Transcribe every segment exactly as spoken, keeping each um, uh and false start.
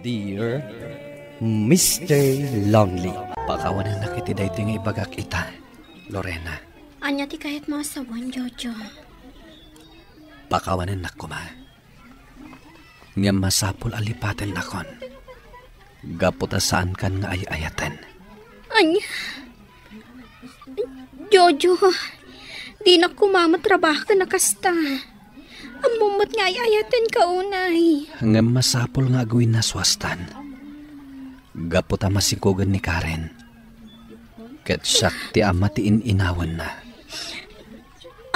Dear Mister Lonely. Pakawanennak iti daytoy nga ibagak ita, Lorena. Ania ti kayatmo a sawen, Jojo? Pakawanennak koma. Ngem masapul a lipatennakon. Gapu ta saankan nga ay-ayaten. Ania? Jojo, dinak koma matrabaho ken a kasta. Ammom met nga ay-ayatenka unay. Ngem masapul nga agwinnasuastan. Gapu ta masikogen ni Karen. Ket siak ti ama ti in-inawenna.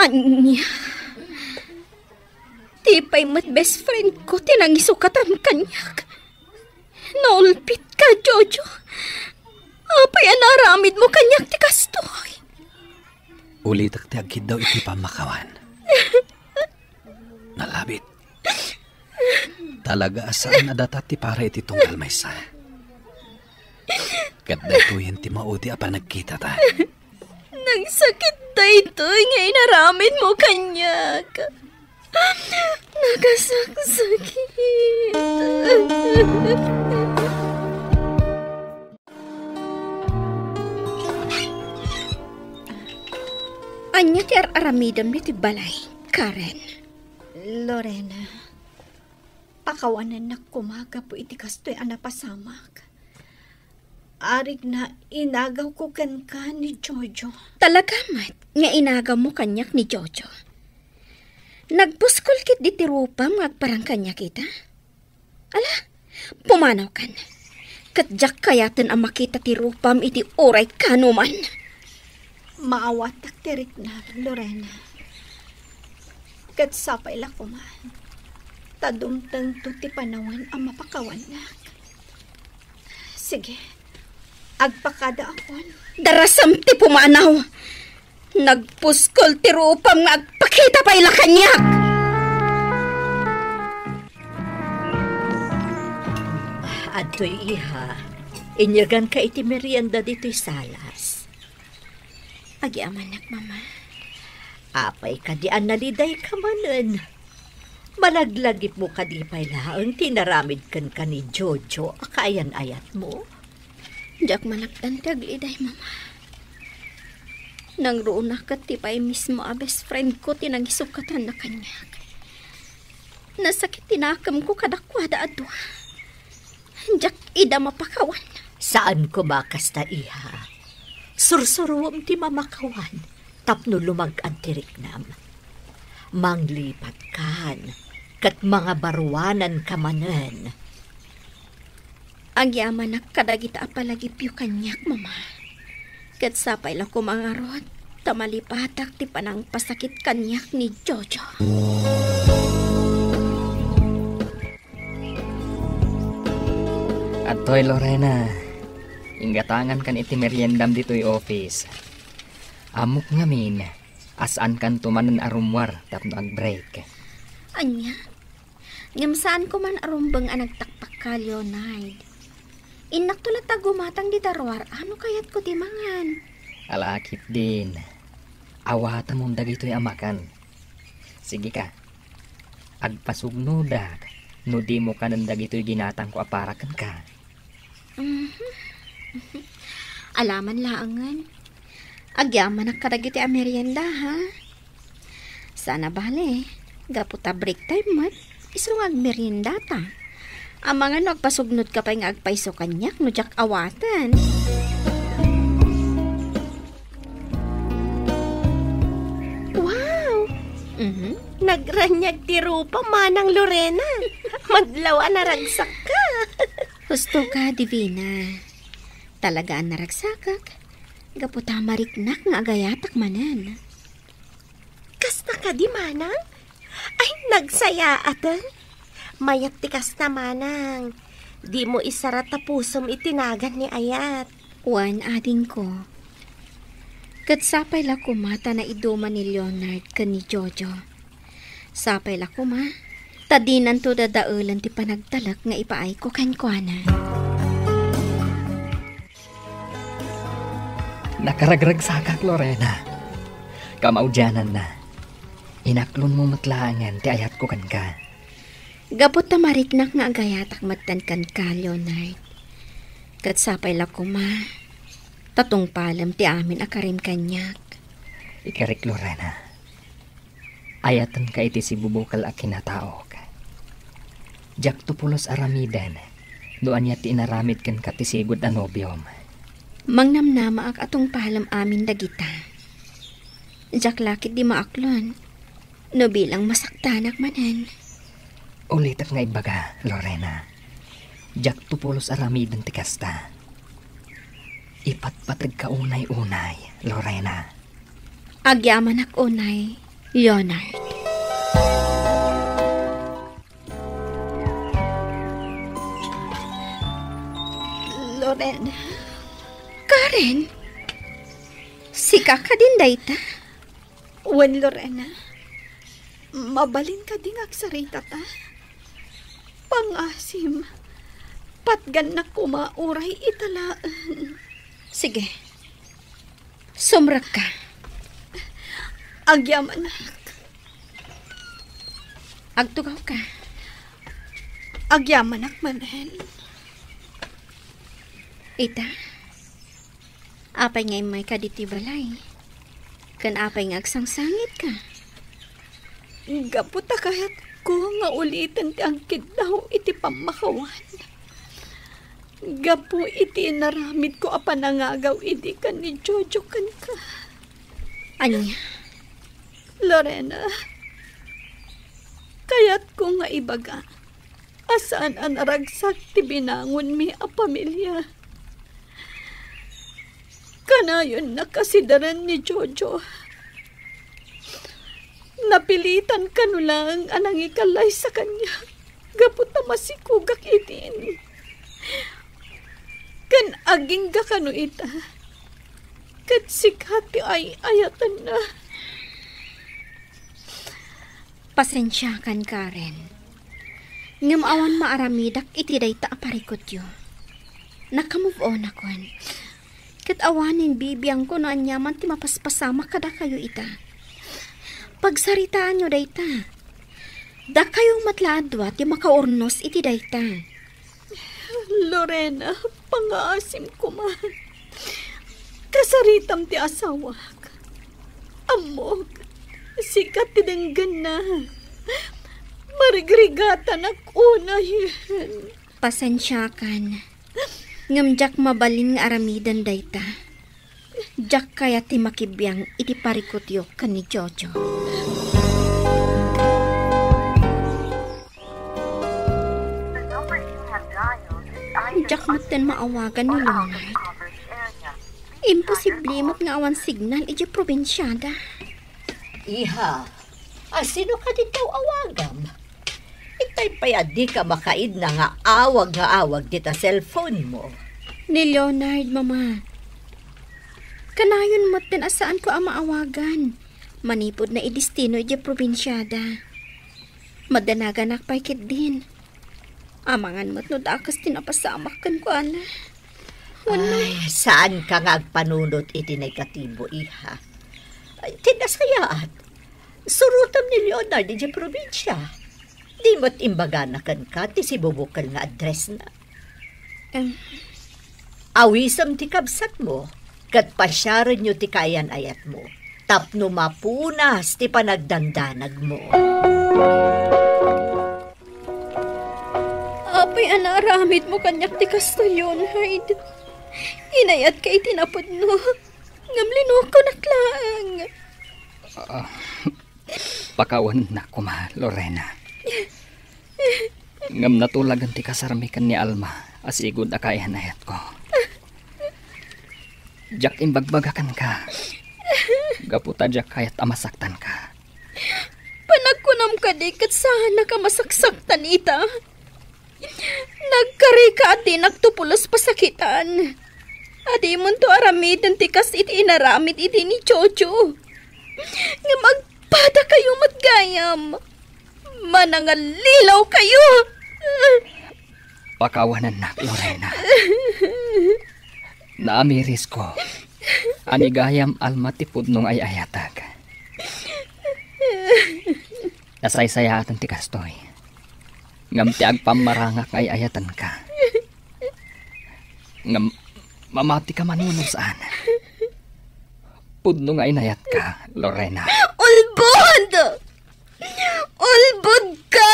Ania? Ti pay met best friend ko ti nangisukatan kaniak. Naulpitka, Jojo. Apay a naaramidmo kaniak ti kastoy? Ulitek ti agkiddaw iti pammakawan. Nalabit. Talaga a saan a datat ti para iti tunggal maysa. Ket daytoyen ti maudi a panagkitata. Nagsakit daytoy nga inaramidmo kaniak. Nakasaksakit. Ania ti ar-aramidem iti balay, Karen? Lorena, pakawanennak koma gapu iti kastoy a napasamak. Arigna, inagawko kenka ni Jojo. Talaga met nga inagawmo kaniak ni Jojo? Nagpuskol ketdi ti rupam nga agparang kaniak ita? Ala, pumanawkan. Ket diak kayaten a makita ti rupam iti uray kaanoman. Maawatak ti riknam, Lorena. Ket sapay la koma, ta dumtengto ti panawen a mapakawannak. Sige, agpakadaakon. Darasem ti pumanaw! Nagpuskol ti rupam nga agpakita pay la kaniak! Adtoy, iha. Inyaganka iti merienda ditoy salas. Agyamanak, Mama. Apay kadi a nalidayka manen? Malaglagipmo kadi pay laeng ti inaramid kenka ni Jojo a kaayan-ayatmo? Diak malapdan ti agliday, Mama. Nangruonak ket ti pay mismo a best friend ko ti nangisukatanna kaniak. Nasakit ti nakemko kadakuada a dua. Diak ida mapakawan. Saan koma kasta, iha. Sursuruem ti mamakawan tapno lumag-ad ti riknam. Manglipatkan ket mangabaruananka manen. Agyamanak kadagita a palagipyo kaniak, Mama. Ket sapay la koma ngarud ta malipatak ti panangpasakit kaniak ni Jojo. Adtoy, Lorena. Inggatangankan iti meriendam ditoy office. Ammok ngamin a saankanto manen a rummuar tapno agbreak. Ania? Ngem saanko man a rumbeng a nagtaktakka, Leonard. Innakto latta gumatang dita ruar no kayatko ti mangan. Ala, ketdin. Awatamon dagitoy a makan. Sige ka. Agpasugnodak no dimo kanen dagitoy ginatangko a para kenka. Mhm. Alaman laengen. Agyamanak kadagiti a merienda, ha? Saan a bale, gapu ta break time met, isu nga agmeriendata. Amangan no agpasugnodka pay nga agpayso kaniak no diak awaten. Wow! Mhm. Nagraniag ti rupa, Manang Lorena. Madlaw a naragsakka. Husto ka, Divina. Talaga a naragsakak. Gapu ta mariknak nga agayatak manen. Kasta kadi, Manang? Ay, nagsayaaten. Mayat ti kasta, Manang. Dimo isara ta pusom iti nagan ni Ayat. Wen, adingko. Ket sapay la koma ta naiduman ni Leonard ken ni Jojo. Sapay la koma, ta dinanto dadaelen ti panagtalek nga ipaayko kenkuana. Nakaragragsakak, Lorena. Kamaudiananna, inaklonmo met laengen ti ayatko kenka. Gapu ta mariknak nga agayatak metten kenka, Leonard. Ket sapay la koma, ta tungpalem ti amin a karim kaniak. Ikarek, Lorena. Ayatenka iti sibubukel a kinataok. Diakto pulos aramiden no ania ti inaramid kenka ti sigud a nobiom. Mangnamnamaak a tungpalem amin dagita. Diak la ketdi maaklon no bilang masaktanak manen. Ulitek nga ibaga, Lorena. Diakto pulos aramiden ti kasta. Ipatpategka unay-unay, Lorena. Agyamanak unay, Leonard. Lorena. Karen, sika kadin dayta? Wen, Lorena. Mabalin kadi nga agsaritata? Pangasim, patgannak koma uray ita laeng. Sige. Sumrekka. Agyamanak. Agtugawka. Agyamanak manen. Ita, apay nga immayka ditoy balay? Ken apay nga agsangsangitka? Gapu ta kayatko nga uliten ti agkiddaw iti pammakawan. Gapu iti inaramidko a panangagaw idi ken ni Jojo kenka. Ania? Lorena, kayatko nga ibaga a saan a naragsak ti binangonmi a pamilia. Kanayon nakasidaren ni Jojo. Napilitan kano laeng a nangikalaysa kaniak gapu ta masikogak idin. Ken agingga kano ita, ket sika ti ay-ayatenna. Pasensiakan, Karen. Ngem awan maaramidak iti dayta a parikutyo. Naka-move on akon. Ket awanen bibiangko no aniaman ti mapaspasamak kadakayo ita. Pagsaritaanyo dayta. Dakayo met la a dua ti makaurnos iti dayta. Lorena, pangaasim koma. Kasaritam ti asawak. Ammok, sika ti denggenna. Marigrigatanak unayen. Pasensiakan. Ngem diak mabalin nga aramiden dayta. Diak kayat ti makibiang iti parikutyo ken ni Jojo. Diak metten maawagan ni Leonard. Imposible met nga awan signal idiay probinsiada. Iha, a sino kadi ti aw-awagam? Itay pay a dika makaidna nga awag nga awag dita cellphone mo. Ni Leonard, Mama. Kanayon metten a saanko a maawagan. Manipud naidestino idiay probinsiada. Madanaganak pay ketdin. Amangan met no dakes ti napasamak kenkuana. Wen, Ay, saanka nga agpanunot iti negatibo, iha. Ay, ti nasayaat. Surotem ni Leonard idiay probinsia. Di met imbagana kenka ti sibubukel nga addressna. Em. Awisem ti kabsatmo, ket pasiarenyo ti kaayan-ayatmo, tapno mapunas ti panagdandanagmo. Apay a naaramidmo kaniak ti kastoy, Leonard? Inayatka iti napudno, ngem linukonak laeng. Ah, pakawanennak koma, Lorena. Ngem natulagen ti kasarmi ken ni Alma a sigud a kaayan-ayatko. Diak imbagbaga kenka, gapu ta diak kayat a masaktanka. Panagkunam kadi ket saanak a masaksaktan ita? Nagkarika a dinak to pulos pasakitan. Adimonto aramiden ti kas iti inaramid idi ni Jojo. Ngem agpadakayo met gayam. Manangallilaw kayo! Pakawanennak, Lorena. Naamirisko a ni gayam Alma ti pudno nga ay-ayatek. Nasaysayaaten ti kastoy. Ngem ti agpammarangak nga ay-ayatenka. Ngem mamatika man wenno saan, pudno nga inayatka, Lorena. Ulbod! Ulbod ka,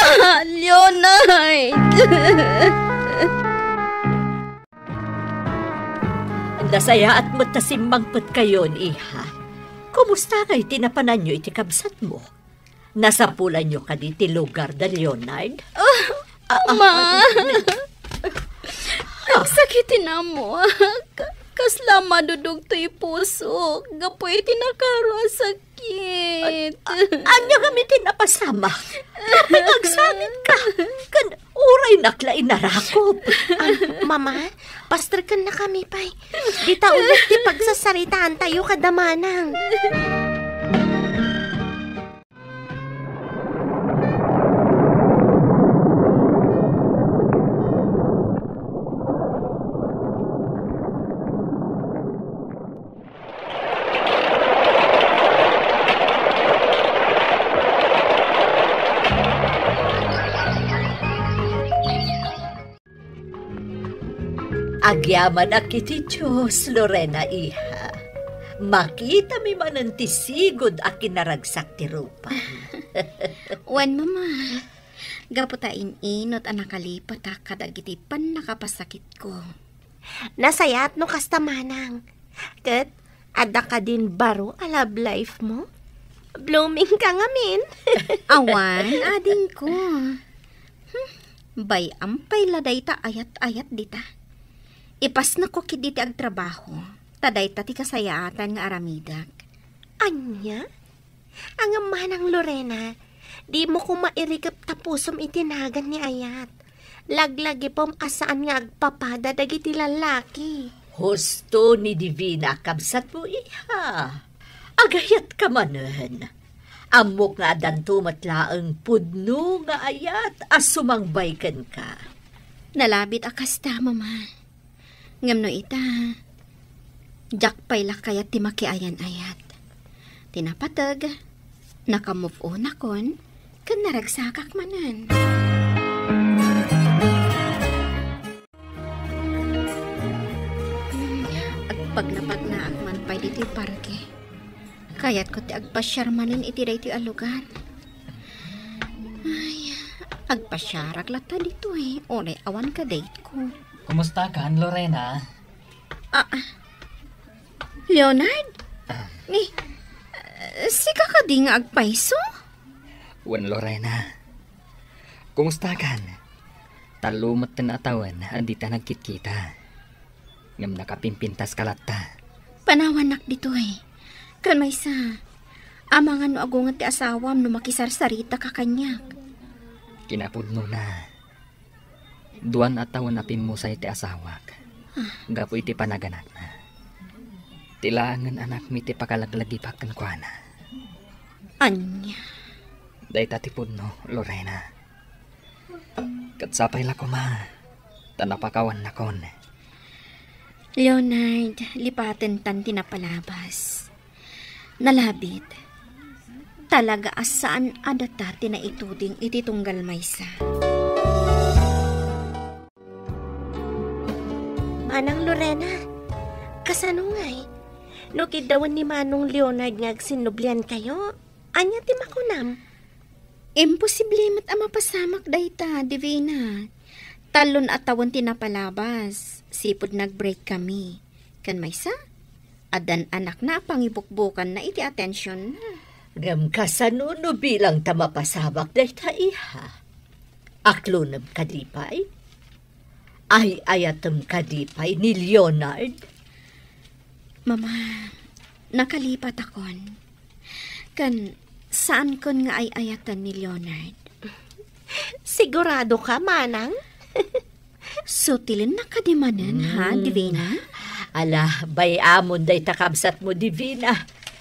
Leonard! Nasayaat met ta simmangpetkayon, iha. Kumusta ngay ti napananyo iti kabsatmo? Nasapulanyo kadi ti lugar da Leonard? Ah, Ama! Agsakit ti ammoak. Kasla madudugto ti pusok gapu iti nakaro a sakit. Ania ngem ti napasamak? Apay nga agsakit ka? Ken uray nakla inarakop. Ah, Mama, pastrekennakami pay. Dita ulit ti pagsassaritaantayo kada manang. Agyamanak iti Dios, Lorena, iha. Makitami manen ti sigud a kinaragsak ti rupam. Wen, Mama, gapu ta in-inut a nakalipatak kadagiti pannakapasakitko. Nasayaat no kasta, manang. Ket adda kadin baro a love life mo? Blooming ka ngamin. Awan, adingko. Hmm, bay-am pay la dayta ayat-ayat dita. Ipasnekko ketdi ti agtrabaho, ta dayta ti kasayaatan nga aramidek. Ania? Ngem manang Lorena, dimo koma irikep ta pusom iti nagan ni ayat. Laglagipem a saan nga agpapada dagiti lallaki. Husto ni Divina a kabsatmo, iha. Agayatka manen. Ammok nga addanto met laeng pudno nga ayat a sumangbay kenka. Nalabit a kasta, Mama. Ngem no ita, diak pay la kayat ti makiayan-ayat. Ti napateg, naka-move on akon, ken naragsakak manen. Hmm, agpagnapagnaak man pay ditoy parke. Kayatko ti agpasiar manen iti daytoy a lugar. Ay, agpasiarak latta ditoy, uray awan kadayko. Kumustakan, Lorena? Ah, ah. Leonard? Ah. Ni, sika kadi nga agpayso? Wen, Lorena. Kumustakan? Tallo metten a tawen a dita nagkitkita. Ngem nakapimpintaska latta. Panawannak ditoy. Ken maysa, amangan no agunget ti asawam no makisarsaritaka kaniak. Kinapudnona, duan a tawen a pimmusay ti asawak. Ah. Gapu iti panaganakna. Ti laengen anakmi ti pakalaglagipak kenkuana. Ania? Dayta ti pudno, Lorena. Ket sapay la koma, ta napakawannakon. Leonard, lipatentan ti napalabas. Nalabit. Talaga a saan a data ti naituding iti tunggal maysa. Manang Lorena, kasano ngay? No kiddawen ni Manong Leonard nga agsinnubliankayo, ania ti makunam? Imposible met a mapasamak dayta, Divina. Tallon a tawen ti napalabas, sipud nag-break kami. Ken maysa, addan anakna a pangibukbukanna iti atensionna. Ngem kasano no bilang ta mapasamak dayta, iha? Aklonem kadi pay? Ay-ayatem kadi pay ni Leonard? Mama, nakalipatakon. Ken saankon nga ay-ayaten ni Leonard. Sigurado ka, manang? Sutilennak kadi manen, ha, Hmm. Divina? Ala, bay-amon dayta kabsatmo, Divina.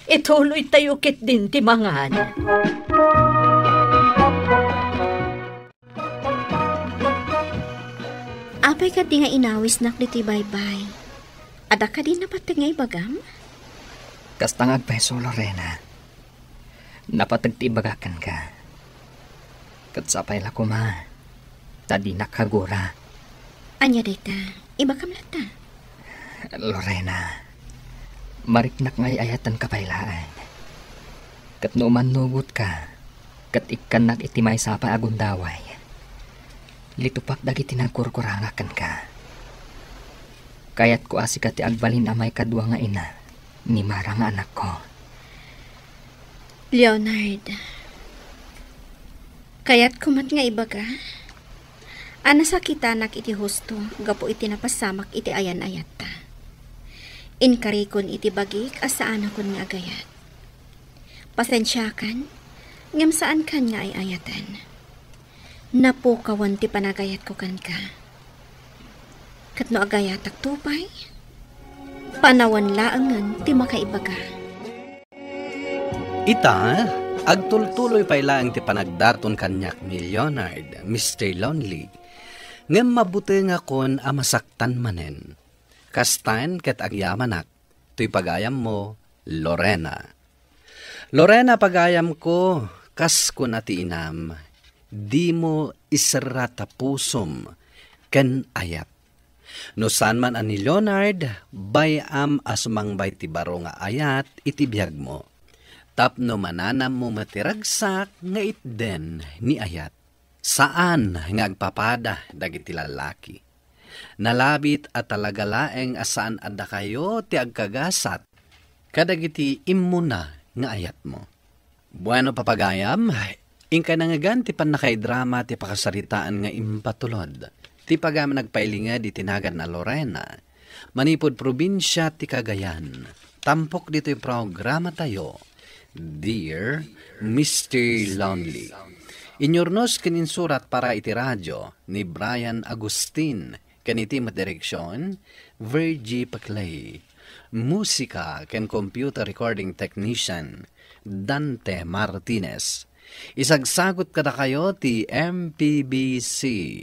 Ituloytayo ketdin ti mangan. Apay kadi nga inawisnak ditoy baybay? Adda kadi napateg nga ibagam? Kasta nga agpayso, Lorena. Napateg ti ibagak kenka. Ket sapay la koma, ta dinak agura. Ania dayta? Ibagam latta. Lorena, mariknak nga ay-ayatenka pay laeng. Ket no umannugotka, ket ikkannak iti maysa pay a gundaway, litupak dagiti nagkurkurangak kenka. Kayatko a sika ti agbalin a maikadua nga ina ni Mara nga anakko. Leonard, kayatko met nga ibaga a nasakitanak iti husto gapu iti napasamak iti ayan-ayatta. Inkarikon iti bagik a saanakon nga agayat. Pasensiakan, ngem saankan nga ay-ayaten. Napukawan ti panagayatko kenka. Ket no agayatakto pay, panawen laengen ti makaibaga. Ita, agtultuloy pay laeng ti panagdaton kaniak ni Leonard, Mister Lonely. Ngem mabutengakon a masaktan manen. Kastan ket agyamanak, toy pagayammo, Lorena. Lorena, pagayamko, kas kuna ti inam, dimo iserra ta pusom ken ayat. No saan man a ni Leonard, bay-am a sumangbay ti baro nga ayat iti biagmo. Tapno mananammo met ti ragsak nga itden ni ayat. Saan nga agpapada dagiti lalaki. Nalabit a talaga laeng a saan a dakayo ti agkagasat kadagiti immuna nga ayatmo. Bueno, papagayam, inkay nangngegan ti pannakaidrama ti pakasaritaan nga impatulod ti pagayam a nagpailinged iti nagan a Lorena, manipud probinsia ti Cagayan. Tampok ditoy programatayo, Dear Mister Lonely. Inyurnos ken insurat para iti radio ni Brian Agustin, ken iti met direksion, Virgie Paclay. Musika ken computer recording technician, Dante Martinez. Isagsagot kadakayo ti M P B C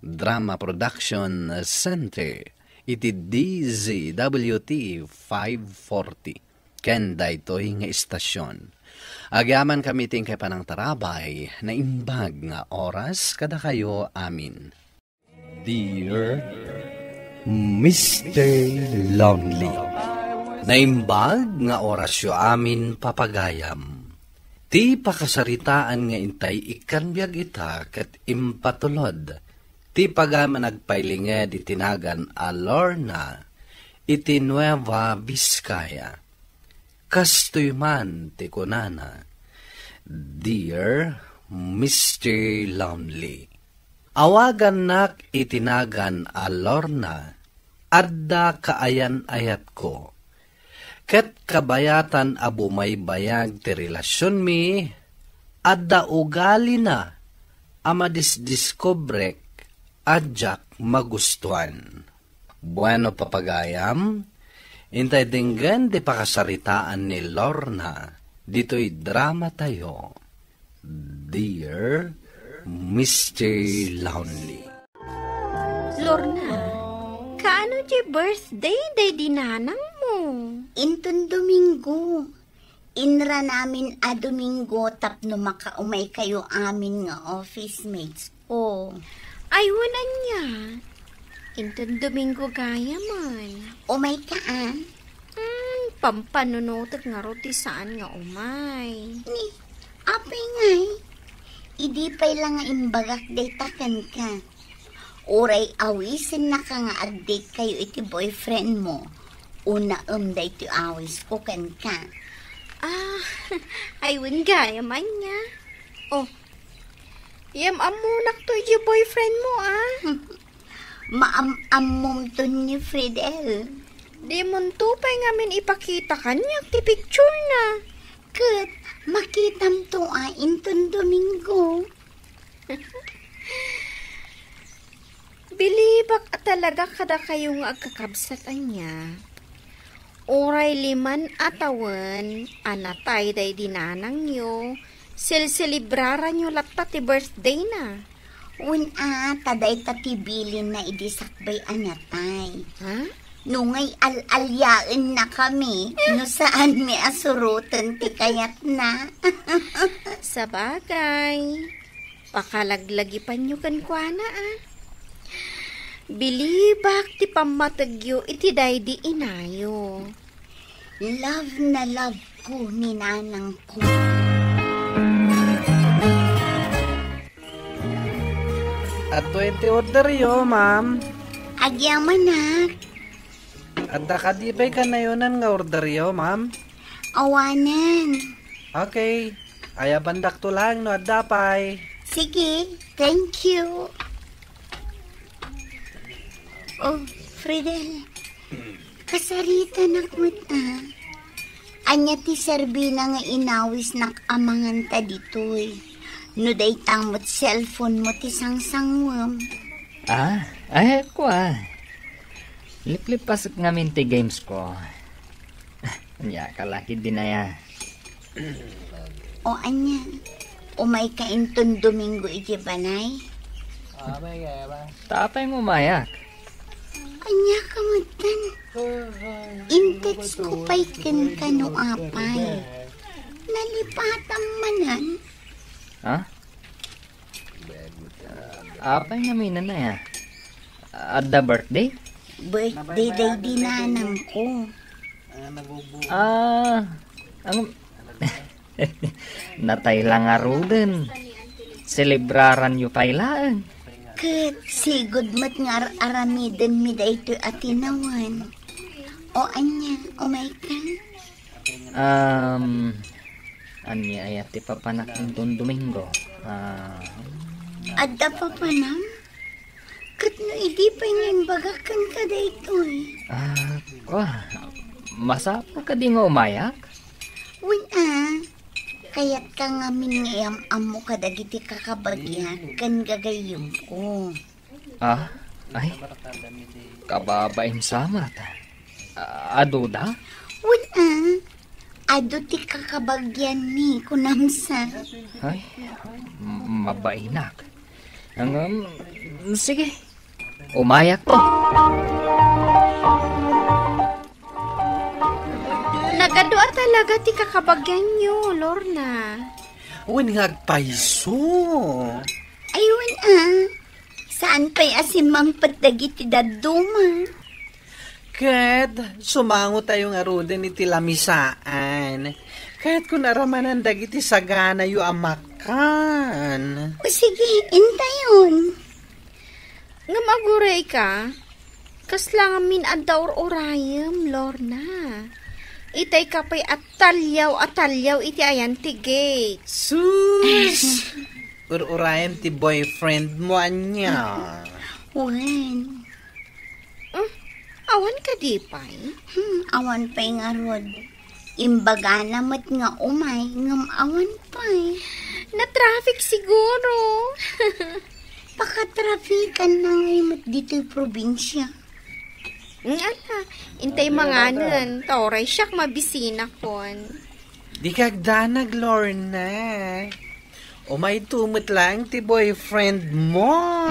Drama Production Center iti D Z W T five forty ken daytoy nga istasion. Agyamankami ti inkay panangtarabay, naimbag nga oras kadakayo amin. Dear Mister Lonely, naimbag nga orasyo amin, papagayam. Ti pakasaritaan nga intay ikkan biag ita ket impatulod ti pagayam a nagpailinged iti nagan a Lorna iti Nueva Vizcaya. Kastoy man ti kunana, Dear Mister Lonely, awagannak iti nagan a Lorna, adda kaayan-ayatko. Ket kabayatan a bumaybayag ti relasionmi, adda ugalina a madisdiskubrek a diak magustuan. Bueno, papagayam, intay denggen ti pakasaritaan ni Lorna ditoy dramatayo, Dear Mister Lonely. Lorna, kaano ti birthday daydi nanangmo? Inton Domingo. Inranamin a Domingo tapno makaumay kayo amin nga office mates ko. Ay, wen ania? Inton Domingo gayamen. Umay ka, a? Hmm, pampanunotek ngarud ti saan nga umay. Ni, apay ngay? Idi pay la nga imbagak dayta kenka. Uray awisennaka nga ag-date kayo iti boyfriend mo, unaem daytoy awisko kenka. Ah, ay, wen gayam ania. Oh, yam-ammonak to iti boyfriend mo, a? Maam-ammomton ni Fridel. Dimonto pay ngamin ipakita kaniak ti picture na. Ket makitamto a inton Domingo. Bilibak a talaga kadakayo nga agkakabsat ania. Uray liman a tawen a natay daydi nanangyo, selselebraranyo latta ti birthday na. Wen a, ta dayta ti bilinna idi sakbay a natay. Ha? No ngay al-aliaennakami, no saanmi a suroten ti kayatna. Sabagay. Pakalaglagipanyo kenkuana, a. Bilibak ti pammategyo iti daydi inayo. Love na love ko ni nanangko. Adtoy ti orderyo, ma'am. Agyamanak. Adda kadi pay kanayonan nga orderyo, ma'am? Awanen. Okay. Ayabandakto lang no adda pay. Sige, thank you. Oh, Fridel, kasaritanak met, a. Ania ti serbina nga inawisnak a manganta ditoy? No dayta met cellphone mo ti sangsanguem. Ah, ay, kua. Liplipasek ngamin ti games ko. Ania ka laki dinaya. O ania, umayka inton Domingo iti balay? Tapay mo mayak. Ania ka metten? In-text ko pay kenka no apay. Nalipatam manen? Ha? Apay ngamin a, ya? Adda birthday? Birthday day di nanangko. Ah, ang natay lang ngaruden. Selebraranyo pay laeng. Ket sigud met nga ar-aramiden mi daytoy a tinawen. O ania, umayka? Um, ania aya ti papanak inton Domingo? Ah. Adda papanam? Ket no idi pay nga imbagak kenka daytoy? Ah, kua, masapul kadi nga umayak? Wen a, kayatka ngamin nga iam-ammo kadagiti kakabagiak ken gagayyemko. Ah, ay, kababain sa met. Ah, adu da? Wen a, adu ti kakabagianmi, kunam sa. Ay, m-, mabainak. Ang, um, sige, umayak ko. Nagadu a talaga ti kakabagianyo, Lorna. Wen nga agpayso. Ay, wen a. Saan pay a simmangpet dagiti dadduma? Ket sumangotayo ngaruden iti lamisaan. Kayatko nga aramanan dagiti saganayo a makan. O sige, intayon. Ngem agurayka, kasla ngamin adda ur-urayem, Lorna. Itayka pay a taliaw a taliaw iti ayan ti gate. Sus! Ur-urayem ti boyfriend mo, ania? Wen. Hmm, awan kadi pay? Hmm, awan pay ngarud. Imbagana met nga umay, ngem awan pay. Na-traffic siguro. Pakatrafikan na ngay met ditoy probinsia. Hmm, ala, intay manganen, ta uray siak mabisinakon. Dika agdanag, Lorna. Umayto met laeng ti boyfriend mo.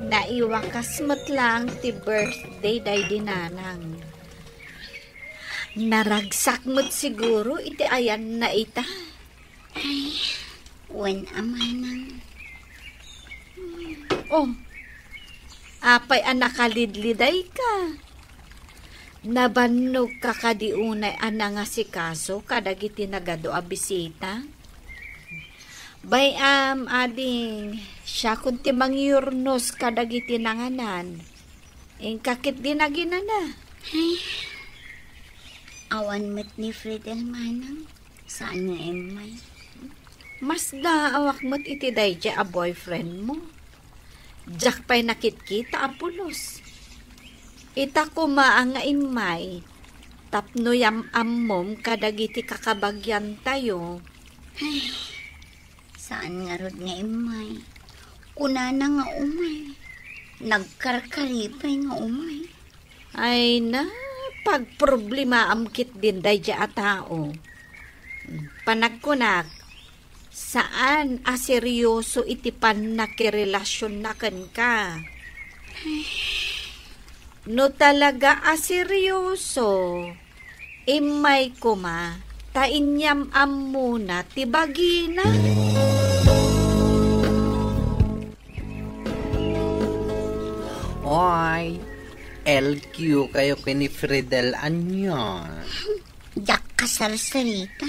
Naiwakas met laeng ti birthday daydi nanang. Naragsak met siguro iti ayanna ita. Ay, wen a manang. Oh, apay a nakalidlidayka? Nabannogka kadi unay a nangasikaso kadagiti nagadu a bisita? Bay-am, ading, siakon ti mangyurnos kadagiti nanganan. Inka ketdi naginana. Ay, awan met ni Fridel manang. Saan nga immay? Masdaawak met iti daydiay a boyfriend mo. Diak pay nakitkita a pulos. Ita koma a nga immay, tapno yam-ammom kadagiti kakabagiantayo. Ay, saan ngarud nga immay? Kunana nga umay. Nagkarkari pay nga umay. Ay na, pagproblemaam ketdin daydiay a tao. Panagkunak, saan a seryoso iti pannakirelasionna kenka. No talaga a seryoso, Immay koma, ta inyam-ammona ti bagina. Oy, L Q kayo ken ni Fridel ania? Diak kasarsarita.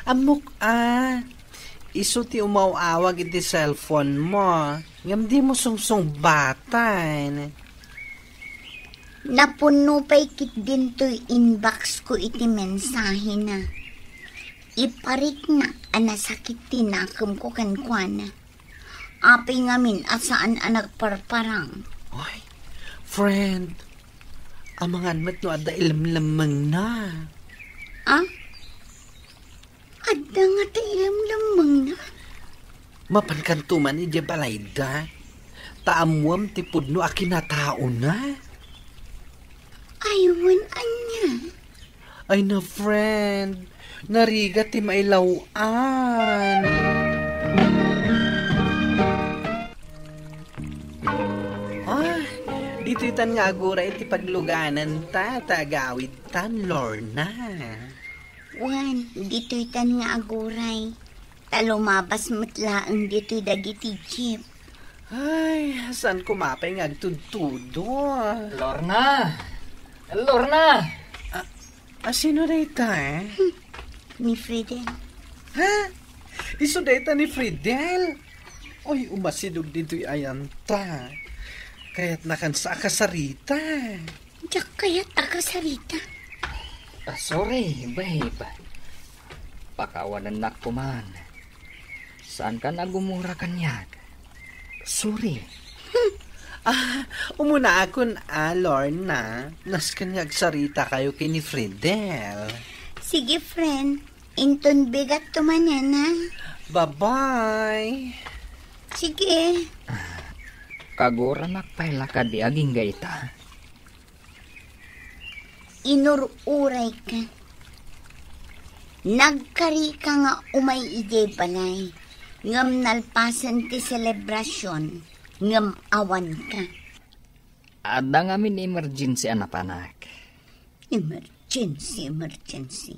Ammok a, isu ti umaw-awag iti cellphone mo, ngem dimo sungsungbatan. Napunno pay ketdintoy inbox ko iti mensahena. Ipariknak a nasakit ti nakemko kenkuana. Apay ngamin a saan a nagparparang? Ay, friend, amangan met no adda ilemlemmengna. Ah? Adda ngata ilemlemmengna? Mapankanto man idiay balayda, ta ammoam ti pudno a kinataona. Ay, wen ania? Ay na, friend, narigat ti mailaw-an. Ah, ditoy tan nga aguray ti paglugananta, ta agawidtan, Lorna. Wen, ditoy tan nga aguray, ta lumabas met laeng ditoy dagiti jeep. Ay, saan koma pay nga agtudtudo? Lorna! Lorna! A, a, sino dayta, eh? Hmm, ni Fridel. Ha? Isu dayta ni Fridel? Oy, umasidog ditoy ayanta. Kayatnakansa a kasarita. Diak kayat a kasarita. Ah, sorry, babe. Pakawanennak koman. Saankan a gumura kaniak. Sorry. Ah, umunaakon a, Lorna. Nasken nga agsarita kayo ken ni Fridel. Sige, friend. Inton bigatto manen, ha? Bye-bye. Sige. Kaguranak pay la kadi agingga ita. Inur-urayka. Nagkarika nga umay idiay balay, ngem nalpasen ti selebrasion, ngem awanka. Adda ngamin emergency a napanak. Emergency, emergency.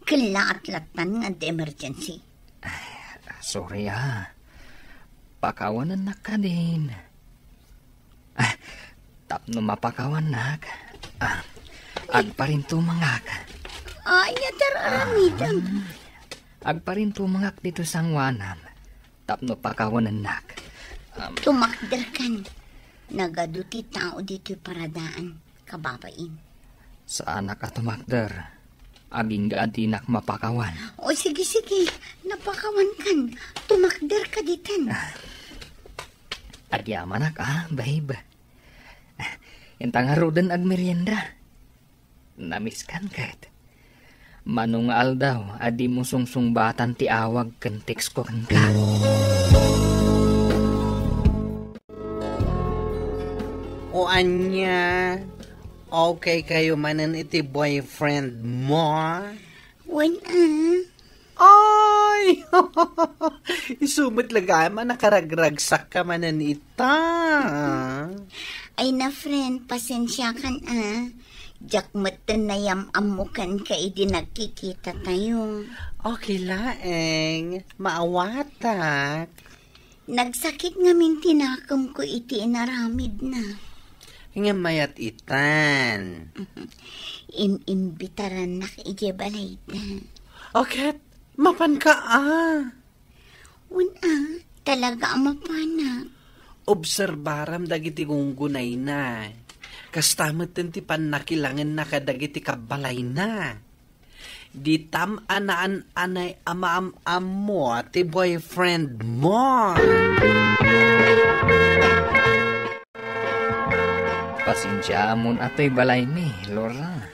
Kellaat lattan nga adda emergency. Ay, sorry, ah. Pakawanennak kadin. Ah, tapno mapakawannak, ah, agparintumengak. Ania ti ar-aramidem? Ah, agparintumengak ditoy sangoanam tapno pakawanennak. Um, tumakderkan. Nagadu ti tao ditoy paradaan, kababain. Saanak a tumakder. Agingga a dinak mapakawan. O, sige, sige. Napakawankan. Tumakderka ditan. Ah. Agyamanak, ah, babe. Ah, inta ngaruden agmerienda. Namiskan ket. Mano nga aldaw a dimo sungsungbatan ti awag ken text ko kenka. O ania? Okay kayo manen iti boyfriend mo? Wen, ah. Ay! Isu met la gayam a nakaragragsakka manen ita. Ay na, friend, pasensiakan, ah. Diak metten nayam-ammo kenka idi nagkikitatayo. Okay laeng, maawatak. Nagsakit ngamin ti nakemko iti inaramidna. Ngem mayat itan. In-imbitarannak idiay balayda. O ket, mapanka a? Wen a, talaga a mapanak. Obserbaram dagiti gunggunayna. Kasta metten ti pannakilangenna kadagiti kabbalayna. Ditam a naan-anay a maam-ammo ti boyfriend mo. Pasensiaamon a toy balaymi, Lorna.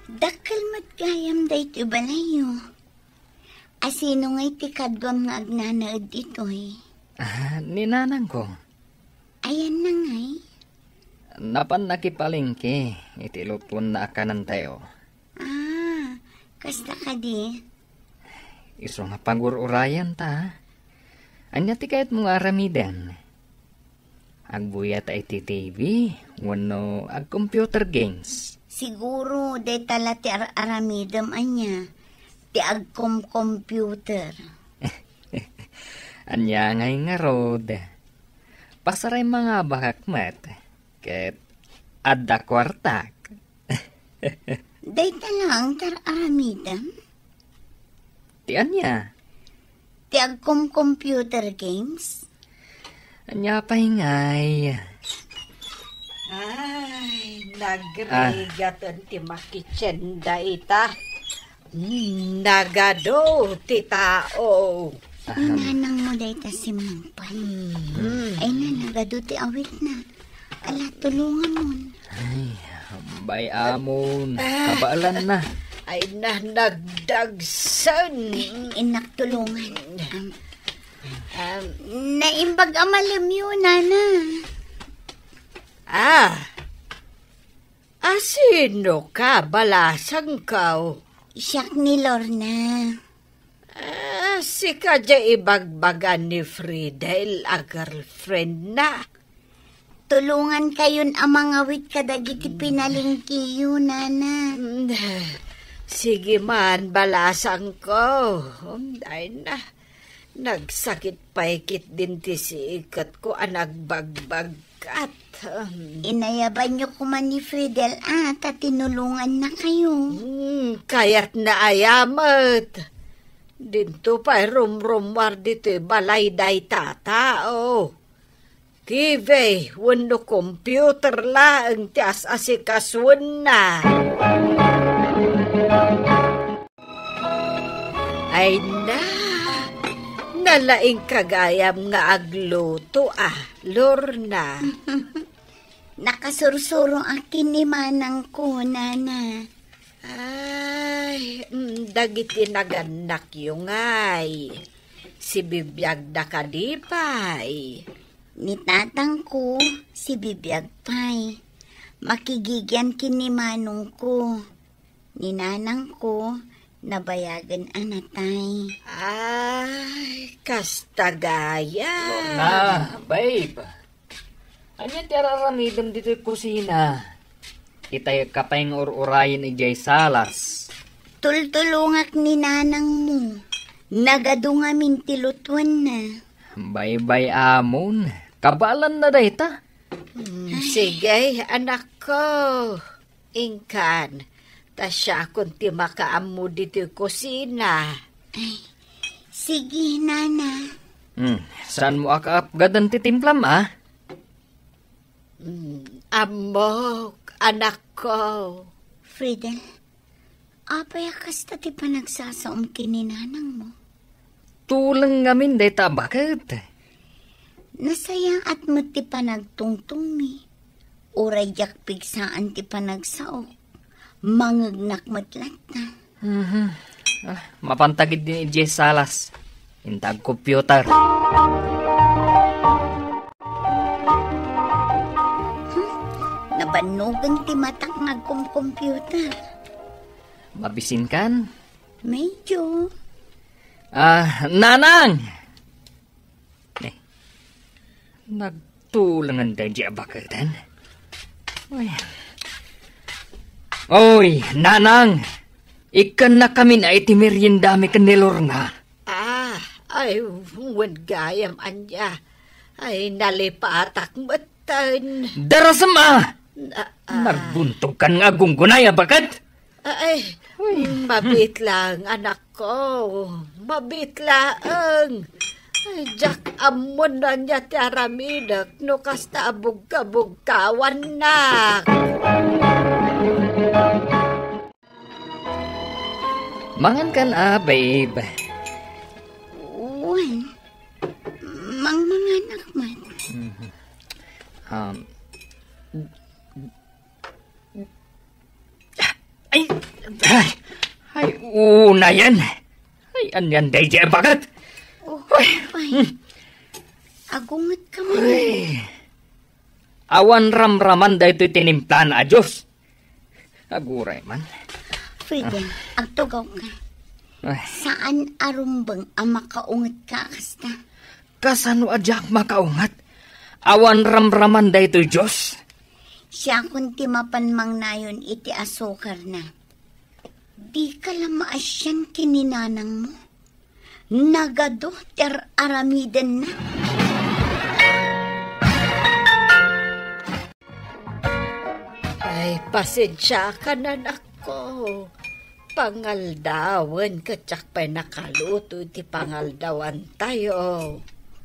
Dakkel met gayam daytoy balayyo. Asino ngay ti kaduam nga agnanaed ditoy? Ah, ni nanangko. Ayanna ngay? Napan nakipalengke iti lutuenna a kanentayo. Ah, kasta kadi? Isu nga pagur-urayanta. Ania ti kayatmo nga aramiden? Agbuyat iti T V wenno ag-computer games? Siguro, dayta la ti ar-aramidem ania, ti agkom-computer. Ania ngay ngarud? Pasaray mangabakak met, ket adda kuartak. Dayta laeng ti ar-aramidem? Ti ania? Ti agkom-computer games? Ania pay ngay? Ay, nagrigaten ti makitchen dayta. Mm, nagadu ti tao. Ahem. Nanang mo dayta simmangpet. Mm. Ay na, nagadu ti awitna. Ala, tulonganmon. Ay, bay amon. Ah. Kabaalanna. Ay na, nagdagsen. Innak tulongan. Um, um, naimbag a malemyo, nana. Ah. A sino ka, balasangko? Siak ni Lorna. Ah, sika diay ibagbaga ni Fridel a girlfriendna? Tulongankayon a mangawit kadagiti pinalengkeyo, nana. Mm, sige man, balasangko. Um, ay na. Nagsakit pay ketdin ti siketko a nagbagbagat. Inayabanyo koma ni Fridel a ta tinulongannakayo. Hmm, kayatna aya met. Dinto pay rumrummuar ditoy balay dayta a tao. Kivey wenno computer laeng ti as-asikasuenna. Ay na, nalaingka gayam nga agluto, a, Lorna. Nakasursuro a ken ni manangko, nana. Ay, mm, dagiti nagannakyo ngay, sibibiagda kadi pay? Ni tatangko, sibibiag pay. Makigigian ken ni manongko. Ni nanangko, nabayagen a natay. Ay, kasta gayam. Lorna, babe. Ania ti ar-aramidem ditoy kusina? Itayka pay nga ur-urayen idiay salas. Tultulongak ni nanangmo. Nagadu ngamin ti lutuenna. Baybay-amon. Kabaalanna dayta. Hmm, sige, anakko. Inkan, ta siakon ti makaammo ditoy kusina. Ay, sige, nana. Hmm, saanmo a kaapgadan ti timplam, a? Hmm, ammok, anakko. Fridel, apay a kasta ti panagsasaom ken ni nanangmo? Tuleng ngamin dayta a baket. Nasayaat met ti panagtungtongmi. Uray diak pigsaan ti panagsaok, mangegnak met latta. Mhm. Ah, mapanta ketdin idiay salas. Inta agcomputer. Hmm? Nabannogen ti matak nga agcomputer. Mabisinkan? Medyo. Ah, Nanang! Eh, nagtulengen daydi a baketen. Oy. Oy, Nanang! Ikkannakamin a iti meriendami ken ni Lorna. Ah, ay, wen gayam ania. Ay, nalipatak metten. Darasem a! Na, ah. Nagbuntogkan nga aggunggunay a baket? Ay, uy. Mabiit laeng, anakko. Mabiit laeng. Ay, diak ammon no ania ti aramidek no kasta a bugkabugkawannak. Mangankan a, babe? Wen, mangmanganak met. Mhm. Um, Ay, ay, ay, unayen. Ay, anian daydi a baket? Oh, ay. Ay. Hmm. Agungetka man. Ay. Awan ramraman daytoy tinimplaan a Dios. Aguray man. Fridel, ah, agtugawka. Ay. Saan a rumbeng a makaungetka a kasta. Kasano a diak makaunget? Awan ramraman daytoy Dios. Siakon ti mapan mangnayon iti asukarna. Dika la maasian ken ni nanangmo. Nagadu ti ar-aramidenna. Ay, pasensiakan, anakko. Pangaldawen ket diak pay nakaluto iti pangaldawantayo.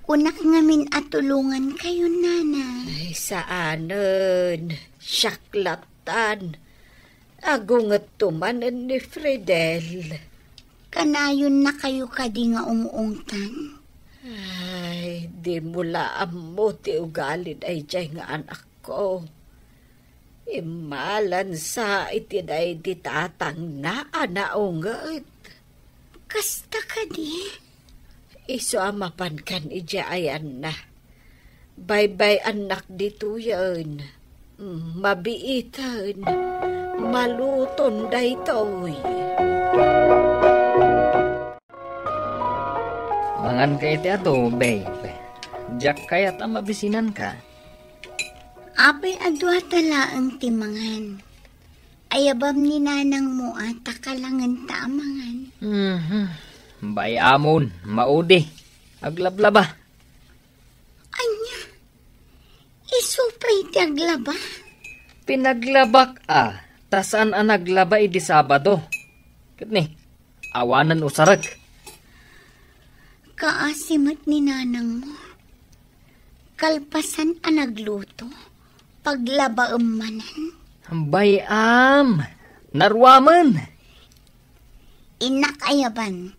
Kunak ngamin a tulongankayo, nana. Ay, saanen. Siak lattan. Agungetto manen ni Fridel. Kanayonnakayo kadi nga umuungtan? Ay, dimo la ammo ti ugali daydiay nga anakko. Immalansa iti daydi tatangna a naunget. Kasta kadi? Isu a mapankan idiay ayanna. Baybay-annak ditoyen. Mm, mabiiten. Maluton daytoy. Manganka iti adu, babe. Diak kayat a mabisinanka. Apay a duata laeng ti mangan? Ayabam ni nanangmo a ta kalangenta a mangan. Mhm. Bay-amon, maudi. Aglablaba. Ania? Isu pay ti aglaba? Pinaglabak a, ta saan a naglaba idi Sabado. Ket ni, awanen usarek. Kaasi met ni nanangmo. Kalpasan a nagluto, paglabaem manen. Bay-am, naruamen. Innak ayaban,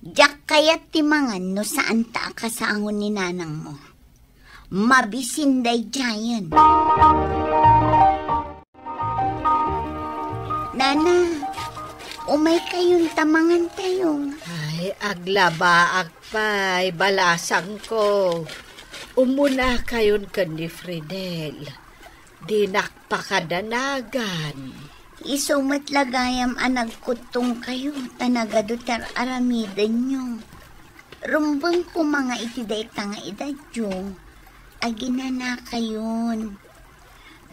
diak kayat ti mangan no saanta a kasangon ni nanangmo. Mabisin daydiayen. Nana, umaykayon ta mangantayo. Ay, aglabaak pay, balasangko. Umunakayon ken ni Fridel. Dinak pakadanagan. Isu met la gayam a nagkuttongkayo ta nagadu ti ar-aramidenyo. Rumbeng koma nga iti dayta nga edadyo, aginanakayon.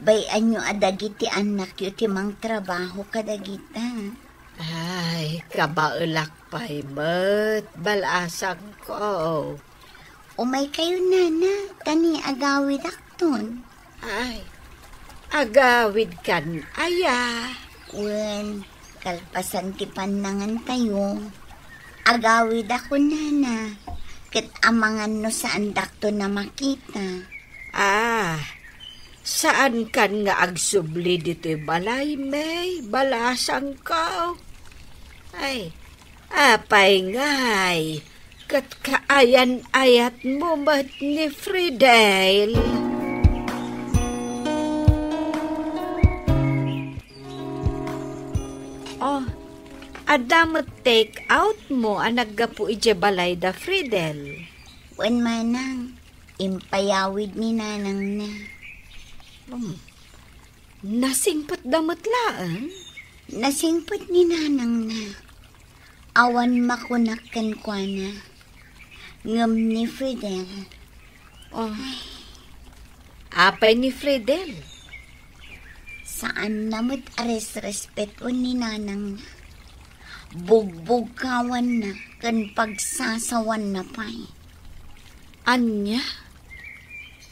Bay-anyo a dagiti annakyo ti mangtrabaho kadagita. Ay, kabaelak pay met, balasangko. Umaykayo, nana, ta ni agawidakton. Ay, agawidkan aya? Wen, kalpasan ti pannangantayo, agawidakon, nana, ket amangan no saandakton a makita. Ah, saankan nga agsubli ditoy balay, May, balasangko? Ay, apay ngay, ket kaayan-ayatmo met ni Fridel? Oh, adda met take out mo a naggapu idiay balay da Fridel? Wen manang, impayawid ni nanangna. Hmm. Nasingpetda met laeng? Nasingpet ni nanangna. Awan makunak kenkuana. Ngem ni Fridel. Oh. Ay. Apay ni Fridel? Saanna met a resrespetoen ni nanangna. Bugbugkawanna ken pagsasawanna pay. Ania?